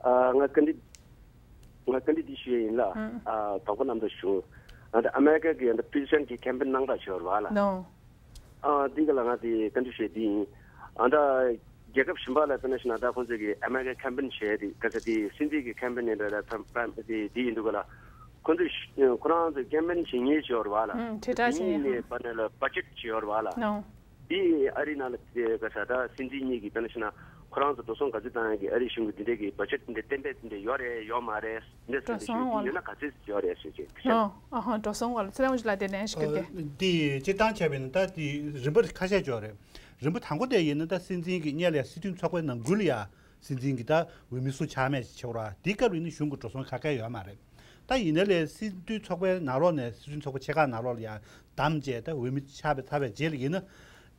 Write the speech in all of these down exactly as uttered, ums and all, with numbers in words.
ཨ་ང་བཀའ་འདྲི་ང་བཀའ་འདྲི་འདི་ཞུ་ཡ་ཡིན་ལ། ཨ་དང་པོ་ནམ་ད་ཞུ། ཨ་ད་ཨ་མེ་རི་ཀ་གི་ཨ་ད་པི་ཊི་ཤན་གྱི་ཁེམ་པེན་གནང་ར་ཞོར་བ་ལ། ནོ། ཨ་འདི་ག་ལ་ང་དེ་བཀའ་འདྲི་ཞུ་ཡ་འདི་ཡིན། ཨ་ད་རྒྱལ་ཁབ་གཞན་པ་ལ་དཔེར་ན་ཞུ་ན་ད་ཁོང་ཚོས་གི་ཨ་མེ་རི་ཀ་ཁེམ་པེན་བྱས་ཏེ་ག་ས་དེ་སྲིད་འཛིན་གྱི་ཁེམ་པེན་ཡིན་འདྲ་ད་ད་དེ་འདི་ཡིན་འདུག་ག་ལ། ཁོང་ཚོས་ཁོ་རང་ཚོས་ཁེམ་པེན་བྱེད་མཁན་ཞོར་བ་ལ། ཨུམ་ཁྲིད་ཁྲིད་བྱེད་མཁན་ནས་པ་ནས་ལ་བ་ཇེ་ཊི་ཞོར་བ་ལ། ནོ། དེ་ཨ་རི་ནང་ལ་དེ་ག་ས་ད་སྲིད་འཛིན་གཉིས་ཀྱིས་དཔེར་ན་ཞུ་ན་ཁོ་རང་ཚོ་འགྲོ་སོང་ག་ཚོད་བཏང་ཡག་གི་ཨ་རི་གཞུང་གི་འདི་འདྲས་ཀྱི་བ་ཇེ་ཊི་འདི་གཏན་འབེབས་འདི་འདྲས་ཡོད་རེད་ཡོད་མ་རེད་འདི་འདྲས་འགྲོ་སོང་ཞུ་གི་ཡོད་ན་ག་ཚོད་ཡོད་རེད་ཞུ་ཅིག་ཨ་ཧ་འགྲོ་སོང་བ་ལ་ཚེ་རིང་ཞུ་ལ་དེ་ནས་ཞུ་གི་དེ། འདི་སྤྱིར་བཏང་བྱས་པ་ཡིན་ན་ད་དེ་རིམ་པ་ཁ་ཤས་ཅིག་ཡོད་རེད། རིམ་པ་དང་པོ་དེ་ཡིན་ན་ད་སྲིད་འཛིན་གྱི་སྔོན་ལ་སྲིད་དོན་ཚོགས་པའི་ནང་ཁུལ་ལ་ཡ། སྲིད་འཛིན་གྱི་ད་འོས་མི་སུ་ཆགས་མེད་ཅིག་བྱེད་དགོས་ར་དེའི་སྐབས་ལ་ཡིན་ན་གཞུང་གི་འགྲོ་སོང་ག་གེ་ཡོད་མ་རེད། ད་ཡིན་ནའི་ལས་སྲིད་དོན་ཚོགས་པའི་ནང་ལོགས་ནས་སྲིད་དོན་ཚོགས་པ་ཆེ་ཁག་ནང་ལོགས་ལ་ཡང་བདམས་བྱས་ད་འོས་མི་ཆགས་པའི་ཚར་བའི་རྗེས་ལ་ཡིན་ན་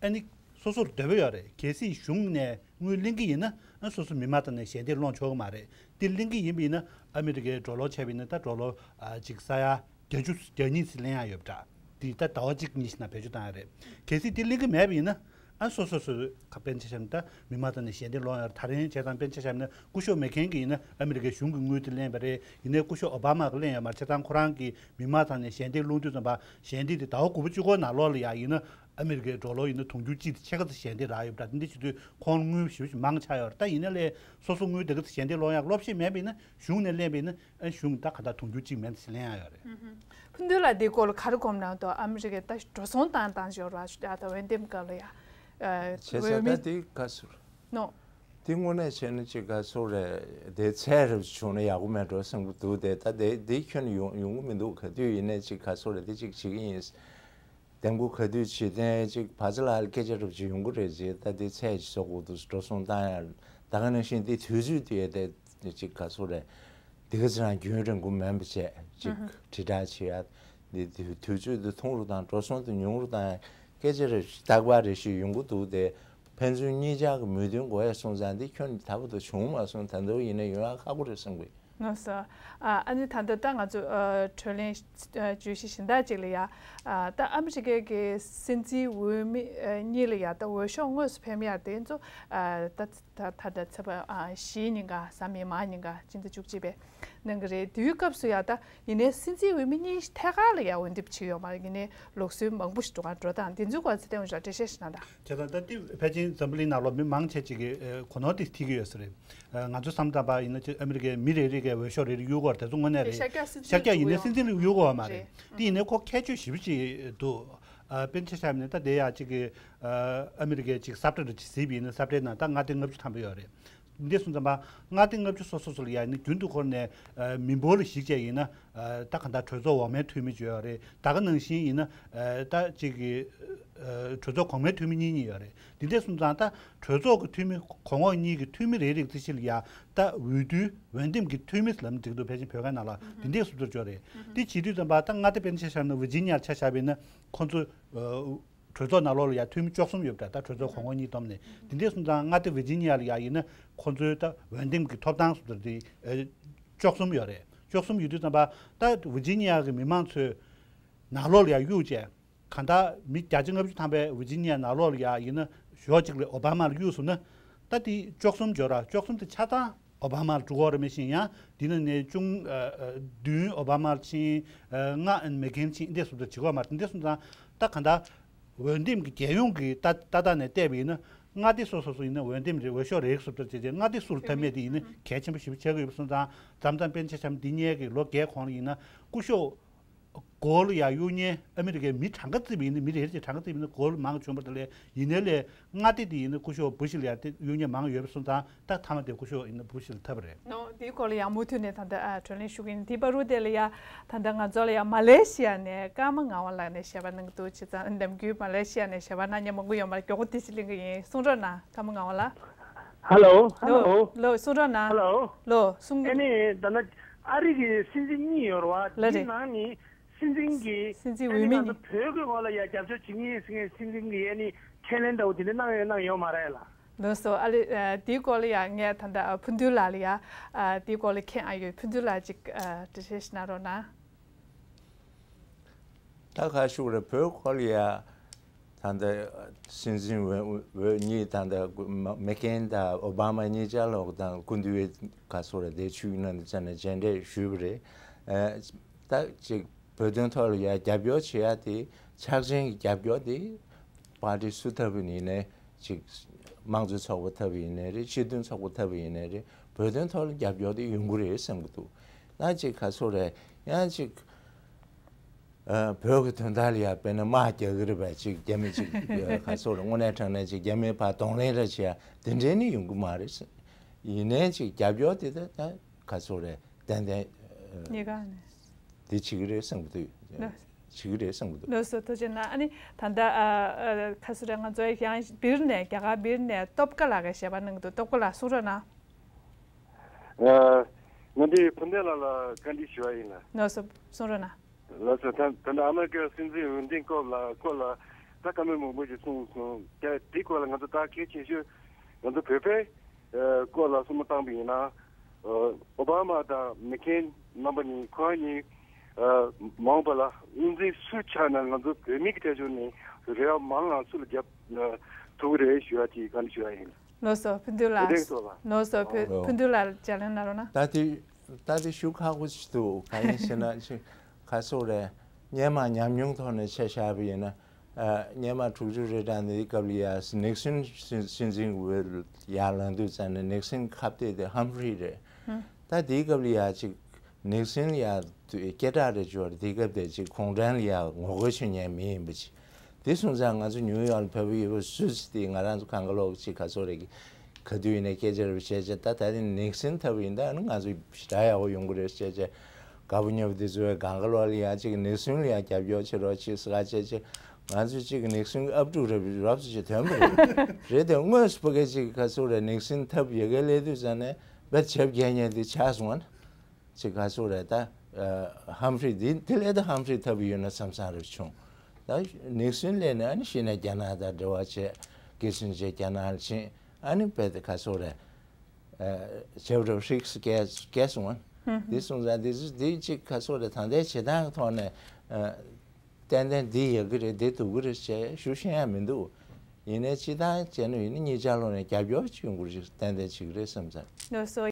ཨ་ནི་སོ་སོར་འདོད་པ་ཡོད་རེད། གལ་སྲིད་གཞུང་ནས་དངུལ་ལེན་གྱི་ཡིན་ན་ཨ་སོ་སོ་མི་མང་དང་ནས་ཞལ་འདེབས་སློང་ཆོག་གི་མ་རེད། དེ་ལེན་གྱི་ཡིན་པ་ཡིན་ན་ཨ་མི་རི་ཀའི་ཌོ་ལར་བྱས་པ་ཡིན་ན་ད་ཌོ་ལར་ཨ་ཅིག་ས་ཡ་བརྒྱད་ཅུ་གྱ་གཉིས་ཙམ་ལེན་ཡག་ཡོད་པ་འདྲ། དེ་ད་ཟླ་བ་གཅིག་གཉིས་ཤིག་ན་བེད་སྤྱོད་བཏང་ཡག་རེད། གལ་སྲིད་དེ་ལེན་གྱི་མེད་པ་ཡིན་ན་ཨ་སོ་སོ་སོའི་ཁ་དཔེར་ན་ཆ་བཞག་ན་ད་མི་མང་དང་ནས་ཞལ་འདེབས་སློང་ཡག་ད་རིང་བྱས་ཙང་དཔེར་ན་ཆ་བཞག་ན་སྐུ་ཞབས་མེག་ཁེན་གྱིས་ཡིན་ན་ཨ་མི་རི་ཀའི་གཞུང་གི་དངུལ་དེ་ལེན་པ་རེད། ཡིན་ནའི་སྐུ་ཞབས་ཨོ་བྷ་མ་གིས་ལེན་ཡོད་མ་རེད། བྱས་ཙང་ཁོ་རང་གིས་མི་མང་དང་ནས་ཞལ་འདེབས་སློང་དུས་ཙམ་པ་ཞལ་འདེབས་དེ་ཟླ་བ་དགུ་པ་གཅིག་པོ་ནང་ལོགས་ལ་ཡག་ཡིན་ན་ཨ་མི་རི་ཀའི་ཌོ་ལར་ཡིན་ན་དུང་ཕྱུར་གཅིག་དེ་ཕྱེད་ཀ་ཙམ་ཞལ་འདེབས་རག་ཡོད་པ་འདྲ། དེ་འདྲ་བྱེད་དུས་ཁོང་དངུལ་ཞེ་པོ་ཅིག་མང་ཆགས་ཡོད་རེད། ད་ཡིན་ན་ལས་སོ་སོ་དངུལ་དེ་ག་ཚོད་ཞལ་འདེབས་སློང་ཡག་སློབ་གསོ་མེད་པ་ཡིན་ན་གཞུང་ནས་ལེན་པ་ཡིན་ན། ཨ་གཞུང་ད་ག་ད་དུང་ཕྱུར་གཅིག་མན་ཙམ་ལེན་ཡག་ཡོད་རེད། ཕུན་དུ་ལ་འདི་སྐོར་ལ་ག་རེ་གོམས་གནང་འདུག་ཨ་མི་རི་ཀའི་ད་འགྲོ་སོང་བཏང་བཏང་ཞོར་བ་ད་འོས་འདེམས་སྐབས་ལ་ཡ། བྱས་ཙང་ད་འདི་ག་ཚོད་རེད། ནོ། འདི་དངོས་གནས་བྱས་ན་ཅིག་ག་ཚོད་རེད། དེ་ཚད་རབ་བྱུང་ན་ཡག་པོ་མེད་འགྲོ་བསམ་གྱི་འདུག་དེ་ད་དེ་འདི་ཁྱོན་ཡོང་ཡོང་གི་མི་འདུག་ག་དུས་ཡིན་ནའི་ཅིག་ག་ཚོད་རེད། དེ་ཅིག་བྱེད་ཀྱི་ཡིན། འདེམས་བསྐོ་ག་དུས་བྱེད་དེ་ཅིག་བ་ཚ་ལ་སྐད་ཆ་རབ་ཅིག་ཡོང་གི་རེད། ཅེས་ད་དེ་ཚད་ཅིག་བཟོ་དགོས་འདུག་འགྲོ་སོང་བཏང་ཡ་ད་ག་ནང་བཞིན་དེ་དུས་ཚོད་དེ་དེ་ཅིག་ག་ཚོད་རེད། དེ་ག་ཚོད་རང་རྒྱུན་རིང་པོ་མིན་པ་བྱས་ཅིག་དྲིལ་བསྒྲགས་བྱེད་ཡ་དེ་དུས་ཚོད་དེ་ཐུང་རུ་དང་འགྲོ་སོང་དེ་ཉུང་རུ་དང་སྐད་ཆ་རེ་རྟག་པར་རེ་ཞིག་ཡོང་གི་འདུག་དེ་ཕན་ཚུན་གཉིས་ཆར་གྱི་མོས་མཐུན་དགོས་ཡ་སོང་ཙང་འདི་ཁྱོན་ནས་ད་བར་དུ་བྱུང་མ་སོང་། ད་དུང་ཡིན་ན་ཡོང་ཡ་ཁག་པོ་རེད་བསམ་གི། ལགས་སོ། ཨ་ནི་ད་ལྟ་ད་ང་ཚོ་ཨ་གྲོས་གླེང་ཨ་བརྗོད་གཞི་གཞན་དག་ཅིག་ལ་ཡ། ཨ་ད་ཨ་མི་རི་ཀའི་གི་སྲིད་འཛིན་འོས་མི་ཨ་གཉིས་ལ་ཡ་ད་འོས་ཤོག་དངོས་སུ་འཕེན་ཡ་དེ་ཚོ་ཨ་ད་ད་ད་ད་ཚེས་པ་ཨ་བཞིའི་ཉིན་ག་གཟའ་མིག་དམར་ཉིན་ག་སྤྱི་ཟླ་བཅུ་གཅིག་པའི་གནང་གི་རེད། དེའི་སྐབས་སུ་ཡ་ད་ཡིན་ནའི་སྲིད་འཛིན་འོས་མི་གཉིས་ཐད་ཀར་ལ་ཡ་འོས་འདེམས་བྱེད་ཡོད་མ་རེད། ཡིན་ནའི་ལུགས་སྲོལ་མང་པོ་ཞིག་འགྲོ་ག་འགྲོ་སྟངས་དེ་ཚོའི་སྐོར་ཚེ་བརྟན་དབང་ཕྱུག་ལ་འགྲེལ་བཤད་ཞིག་གནང་དང་། བྱས་ཙང་ད་ལྟ་ཕལ་ཆེར་འཛམ་བུ་གླིང་ནང་ལོགས་མི་མང་ཆེ་ཅིག་གིས་ཨ་གོ་ནོར་དེ་ཐིག་གི་ཡོད་ས་རེད། ཨ་ང་ཚོ་བསམ་བཏང་པ་ཡིན་ན་ཅིག་ཨ་མི་རི་ཀའི་མི་རེ་རེ་གིས་འོས་ཤོག་རེ་རེ་གཡུག་གི་ཡོད་རེད། དེ་ཚོ་དངོས་གནས་རེད། ཤར་རྒྱག་སྲིད་འཛིན་ཤར་རྒྱག་ཡིན་ནའི་སྲིད་འཛིན་ལ་གཡུག་གི་ཡོད་མ་རེད། དེ་ཡིན་ནའི་ཁོ་ཁྱད་ཆོས་ཞེ་པོ་ཅིག་འདུག་ཨ་དཔེར་ན་ཆ་བཞག་ན་ད་དེ་ཡ་ཅིག་གི་ཨ་ཨ་མི་རི་ཀའི་ཅིག་ས་བཀྲ་རེ་ཅིག་གཟིགས་པ་ཡིན་ན་ས་བཀྲའི་ནང་ད་མངའ་སྡེ་ལྔ་བཅུ་ཐམ་པ་ཡོད་རེད། འདི་སོང་ཙང་མ་མངའ་སྡེ་ལྔ་བཅུ་སོ་སོ་སོ་ལ་ཡ་ནི་རྒྱུན་དུ་འཁོར་ནས་ཨ་མི་འབོར་ལ་གཞིགས་བྱས་ཡིན་ན་ཨ་ད་ག་འདྲ་གྲོས་ཚོགས་འོག་མའི་འཐུས་མི་བརྗོད་ཡོད་རེད། ད་ག་ནང་བཞིན་ཡིན་ན་ཨ་ད་ཅིག་གི་ཨ་གྲོས་ཚོགས་གོང་མའི་འཐུས་མི་གཉིས་གཉིས་ཡོད་རེད། འདི་འདྲས་སོང་ཙང་ད་གྲོས་ཚོགས་ཀྱི་འཐུས་མི་གོང་འོག་གཉིས་ཀྱི་འཐུས་མི་རེ་རེ་གི་རྩིས་གཞི་ལ་ཡ་ད་འོས་བསྡུའི་འོས་འདེམས་ཀྱི་འཐུས་མི་ལབ་ན་འགྲིག་འདུག་ཕལ་ཆེར་བོད་སྐད་ནང་ལ་འདི་འདྲས་སུ་བསྡུར་ཆོག་རེད། འདི་བྱེད་དུས་ཙམ་པ་ད་མངའ་སྡེ་དཔེར་ན་ཆ་བཞག་ན་ཝི་ཇི་ནི་ཡར་ཆ་བཞག་པ་ཡིན་ན་ཁོང་ཚོ་ཨ་གྲོས་ཚོགས་ནང་ལོགས་ལ་ཡ་འཐུས་མི་བཅུ་གསུམ་ཡོད་པ་འདྲ། ད་གྲོས་ཚོགས་གོང་འོག་གཉིས་བསྡོམས་ནས་འདི་འདྲས་སོང་ཙང་མངའ་སྡེ་ཝི་ཇི་ནི་ཡ་ལ་ཡ་ཡིན་ན་ཁོང་ཚོའི་ད་འོས་འདེམས་ཀྱི་ཐོབ་ཐང་སུ་དེ་ཨ་བཅུ་གསུམ་ཡོད་རེད། བཅུ་གསུམ་ཡོད་དུས་ཙམ་པ་ད་ཝི་ཇི་ནི་ཡ་གི་མི་མང་ཚོས་ནང་ལོགས་ལ་ཡ་གཡུག་བྱས་གང་ལྟར་མི་བརྒྱ་ཆ་ལྔ་བཅུ་ཐམ་པའི་ཝི་ཇི་ནི་ཡ་ནང་ལོགས་ལ་ཡ་ཡིན་ན་ཞོགས་གཅིག་ལ་ཨོ་བྷ་མ་ལ་གཡུག་སོང་ན་ད་དེ་བཅུ་གསུམ་འབྱོར་ར། བཅུ་གསུམ་དེ་ཆ་ཚང་ཨོ་བྷ་མ་ལ་འགྲོ་གི་རེད། མི་ཤེས་ཡང་འདི་ནང་ནས་ཅུང་ཨ་ཨ་བདུན་ཨོ་བྷ་མ་ལ་ཕྱིན། ཨ་ལྔ་མེག་ཁེན་ཕྱིན། འདི་སུ་དང་བྱེད་དགོས་མ་རེད། འདི་སོང་ཙང་ད་གང་ལྟར་འོས་འདེམས་ཀྱི་རྒྱལ་ཡོངས་ཀྱི་ལྟ་ལྟ་སྟངས་ནས་བལྟས་པ་ཡིན་ན་མངའ་སྡེ་སོ་སོ་སོ་ཡིན་ན་འོས་འདེམས་རེ་འོས་ཤོག་རེ་ཟུར་ལྟར་བྱས་ཏེ་མངའ་སྡེ་སུར་ཐབས་མེད་དེ་ཡིན་ན་གལ་ཆེན་པོ་ཞེ་པོ་ཆགས་ཀྱི་ཡོད་པ་སོང་ཙང་། མཚམས་མཚམས་དཔེར་ན་ཆ་བཞག་ན་འདི་སྔོན་གྱི་ལོ་འགའི་གོང་ལ་ཡིན་ན་སྐུ་ཞབས་གོ་ལ་ཡ་གཡུག་མཁན་ཨ་མི་རི་ཀའི་མི་གྲངས་ཀ་བརྩིས་པ་ཡིན་ན་མི་རེ་རེ་གྲངས་ཀ་བརྩིས་པ་ཡིན་ན་གོ་ལ་མང་བྱུང་བ་དེ་ལས་ཡིན་ནའི་ལས་མངའ་སྡེ་དེ་ཡིན་ན་སྐུ་ཞབས་བུ་ཤི་ལ་ཡ་དེ་གཡུག་མཁན་མང་ཡོད་པ་སོང་ཙང་ད་མཐའ་མ་དེ་སྐུ་ཞབས་ཡིན་ན་བུ་ཤི་ལ་ཐབས་རེད། ནོ། དེའི་སྐོར་ལ་ཡང་མུ་མཐུད་ནས་ད་ལྟ་ཨ་གྲོས་གླེང་ཞུ་གི་ཡིན། དེའི་བར་དུ་དེ་ལ་ཡ་ད་ལྟ་ང་ཚོ་ལ་ཡ་མ་ལེ་ཤི་ཡ་ནས་ཀརྨ་ངག་དབང་ལགས་ནས་ཞལ་པར་གནང་གི་འདུག་བྱས་ཙང་ནམ་རྒྱུན་མ་ལེ་ཤི་ཡ་ནས་ཞལ་པར་གནང་མཁན་མང་པོ་ཡོད་མ་རེད། མགྱོགས་པོ་དེ་ཅིག་གླེང་གི་ཡིན། གསུང་རོགས་གནང་། ཀརྨ་ངག་དབང་ལགས། Hello, hello. ལོ། གསུང་རོགས་གནང་། Hello. ལོ། གསུང་། ཨ་ནི་ད་ནི་ཨ་རི་གི་སྲིད་འཛིན་གཉིས་ཡོད་རེད་བ། ལ་རེད། དེའི་ནང་ནས་སྲིད་འཛིན་གྱིས་སྲིད་འཛིན་ཨ་ནི་འོས་མི་ང་ཚོ་གཉིས། བོད་ཀྱི་ངོས་ལ་ཡ་རྒྱབ་སྐྱོར་བྱེད་ངེས་ཟེར་མཁན་སྲིད་འཛིན་གྱིས་ཨ་ནི་ཁས་ལེན་འདྲ་བོ་དེ་འདྲ་གནང་ཡོད་གནང་ཡོད་མ་རེད་ལ། ལགས་སོ། ཨ་ལེ། ཨ་དེའི་སྐོར་ལ་ཡ་ངས་ད་ལྟ་ཨ་ཕུན་དུལ་ལགས་ལ་ཡ་ཨ་དེའི་སྐོར་ལ་མཁྱེན་ཨ་ཡོད། ཕུན་དུལ་ལགས་ཅིག་ཨ་འགྲེལ་བཤད་ཞིག་གནང་རོགས་གནང་། ད་ཁ་ཤུག་རེ་བོད་སྐོར་ལ་ཡ། ད་ལྟ་སྲིད་འཛིན་འོས་འོས་གཉིས། ད་ལྟ་མེག་ཀེན་དང་ཨོ་བྷ་མ་གཉིས་ཆ་ལོག་དང་སྐུ་མདུན་ག་སོ་རེད། དེ་ཆུ་ནང་དུ་ཙམ་ནས་མཇལ་འཕྲད་ཞུས་པ་རེད། ཨ་ད་ཅིག་བོད་དོན་ཐོག་ལ་ཡ་རྒྱབ་སྐྱོར་བྱེད་ཡ་དེ་ཕྱག་ཆེན་གྱི་རྒྱབ་སྐྱོར་དེ་པར་ཏི་སུ་འཐབ་པ་ཡིན་ནའི་ཅིག་དམངས་གཙོའི་ཚོགས་པ་འཐབ་པ་ཡིན་ནའི་རེད། སྤྱི་མཐུན་ཚོགས་པ་འཐབ་པ་ཡིན་ནའི་རེད། བོད་དོན་ཐོག་ལ་རྒྱབ་སྐྱོར་དེ་ཡོང་གི་རེད་བསམ་གྱི་འདུག་ད་ཅིག་ག་སོ་རེད། ཡང་ཅིག་ཨ་བོད་ཀྱི་དོན་དག་ལ་ཡ་དཔེར་ན་དམག་རྒྱག་གི་རེད་པས། ཅིག་རྒྱ་མི་ཅིག་ག་སོ་རེད། དངོས་གནས་དྲང་གནས་ཅིག་རྒྱ་མིའི་བར་གདོང་ལེན་ར་བྱེད་ཡ་དེ་འདྲའི་ནི་ཡོང་གི་མ་རེད། ཡིན་ནའི་ཅིག་རྒྱབ་སྐྱོར་དེ་ད་ད་ག་སོ་རེད། ཏན་ཏན་ཨ་གཉིས་ཀ་ནས་དེ་བྱེད་ཀྱི་རེད་བསམ་གྱི་འདུག་ལགས། བྱེད་ཀྱི་རེད་བསམ་གྱི་འདུག་ལགས་སོ། ཐུགས་རྗེ་གནང་། ཨ་ནི་ད་ལྟ་ཨ་ཨ་ག་སོ་རེད། ང་ཚོ་ཡང་སྦིར་ནས་རྒྱ་གར་སྦིར་ནས་སྟོབས་དགའ་ལགས་ཀྱིས་ཞལ་པར་གནང་གི་འདུག་སྟོབས་དགའ་ལགས་གསུང་རོགས་གནང་། ཨ་ང་འདི་ཕུན་ལྡན་ལགས་ལ་བཀའ་འདྲི་ཞུ་བ་ཡིན་ལ། ལགས་སོ། གསུང་རོགས་གནང་། ལགས་སོ། ད་ད་ལྟ་ཨ་མེ་རི་ཀའི་སྲིད་འཛིན་འོས་འདེམས་སྐོར་ལ་སྐོར་ལ་ད་བཀའ་མོལ་མང་པོ་ཞིག་གསུངས་སོང་། དེ་དེའི་སྐོར་ལ་ང་ཚོ་ད་གལ་ཆེ་ཤོས་ང་ཚོ་བོད་པའི་ཨ་སྐོར་ལ་བསམ་བློ་བཏང་པ་ཡིན་ན། ཨ་ཨོ་བྷ་མ་དང་མེག་ཀེན་རྣམ་པ་གཉིས་ཁོ་གཉིས་ཨ་མ་འོངས་པ་ལ་དབུ་འཛིན་སུ་ཆགས་ན་ང་ཚོ་བོད་མི་གི་ཐད་ཕྱོགས་ནས་རེ་བ་མང་ང་སུ་ལ་རྒྱབ་ཨ་ཐུབ་ཀྱི་རེད་ཞུ་བ་དེ་བཀའ་འདྲི་ཞུ་བ་ཡིན། ལགས་སོ། ཕུན་སྟོབས་ལགས། ལགས་སོ། ཕུན་ལགས་སོ། ཕུན་ལགས་ལགས་ལྗགས་ལན་གནང་རོགས་གནང་། ད་དེ་ད་དེ་ཞུ་ཁག་པོ་ཞིག་འདུག་གང་ཡིན་ཟེར་ན་ཅིག་ག་སོ་རེད། སྔོན་མ་ཉམས་མྱོང་ཐོག་ནས་ཆ་བཞག་པ་ཡིན་ན། ཨ་སྔོན་མ་དྲུག་ཅུ་རེ་གྲངས་དེའི་སྐབས་ལ་ཡ་ནིག་སོན་སྲིད་སྲིད་འཛིན་འོས་ཡར་ལངས་དུས་ཙམ་ནས་ནིག་སོན་ཁ་གཏད་དེ་ཧམ་ཕི་རི་རེད། ད་དེའི་སྐབས་ལ་ཡ་ཅིག་ནིག་སོན་ལ་ཡ་སྐད་གྲགས་རེ་འབྱོར། དེའི་སྐབས་དེ་ཅིག་གུང་ཁྲན་ལ་ཡ་ངོ་རྒོལ་བྱེད་མཁན་མི་ཡིན་པ་ཅིག་དེ་སོང་ཙང་ང་ཚོ་ནིའུ་ཡོག་ལ་བོད་པ་ཡོད་པ་སུད་སི་དེ་ང་རང་ཚོ་གང་ག་ལོག་ཅིག་ག་སོ་རེད། ག་དུས་ཡིན་ནའི་སྐད་ཆ་རེ་བཤད་བྱས། ད་ད་རིང་ནིག་སོན་འཐབ་ཡིན་ད་ནི་ང་ཚོ་ཞེ་དྲག་ཡག་པོ་ཡོང་གི་རེད་བཤད་བྱས། དགའ་པོ་ཉེ་པོ་དེ་ཚོས་གང་ག་ལོག་ལ་ཡ་ཅིག་ནིག་སོན་ལ་ཡ་རྒྱབ་སྐྱོར་བྱེད་རོགས་བྱེད་ཟེར་ག་བྱས་བྱས། ང་ཚོས་ཅིག་ནིག་སོན་གྱི་ཨབ་ཕྲུག་རེད་རབས་སུ་ཅིག་ཐོན་པ་རེད། རེད་དེ་དངོས་སུ་ཕ་གི་ཅིག་ག་སོ་རེད། ནིག་སོན་འཐབ་ཡ་གི་སླེབས་དུས་ཙམ་ནས་བེད་བྱེད་རྒྱག་མཁན་དེ་ཆགས་སོང་ཨ་ནི། ཅིག་ག་སོ་རེད། ད་ཨ་ཧམ་ཕི་རི་དེ་དེ་ལས་ད་ཧམ་ཕི་རི་འཐབ་ཡོད་ན་བསམ་བསམ་རེ་བྱུང་། ད་ནིག་སོན་སླེབས་ནས་ཨ་ནི་གཞི་ནས་རྒྱ་ནག་དང་འབྲེལ་བ་བྱས། གལ་སྲིད་བྱས་རྒྱ་ནག་ལ་ཕྱིན་ཨ་ནི་བེད་དེ་ག་སོ་རེད། ཨ་བྱེད་རབས་ཧྲིག་སྐྱེས་སྐྱེས་སོང་ཨ། དེ་སོང་ཙང་དེ་དེ་ཅིག་ག་སོ་རེད། ད་ལྟའི་བྱེད་སྟངས་ཀྱི་ཐོག་ནས་ཨ་ཏན་ཏན་འདི་ཡག་གི་རེད། འདི་སྡུག་གི་རེད་ཅེས་ཞུ་ཤེས་ཡ་མི་འདུག་ཡིན་ནའི་སྤྱི་བཏང་བྱས་ན་ཡིན་ན་གཉིས་ཆ་ལོག་ནས་རྒྱབ་སྐྱོར་བྱེད་དགོས་རེད། ཏན་ཏན་བྱེད་ཀྱི་རེད་བསམ་ཙང་། ལགས་སོ།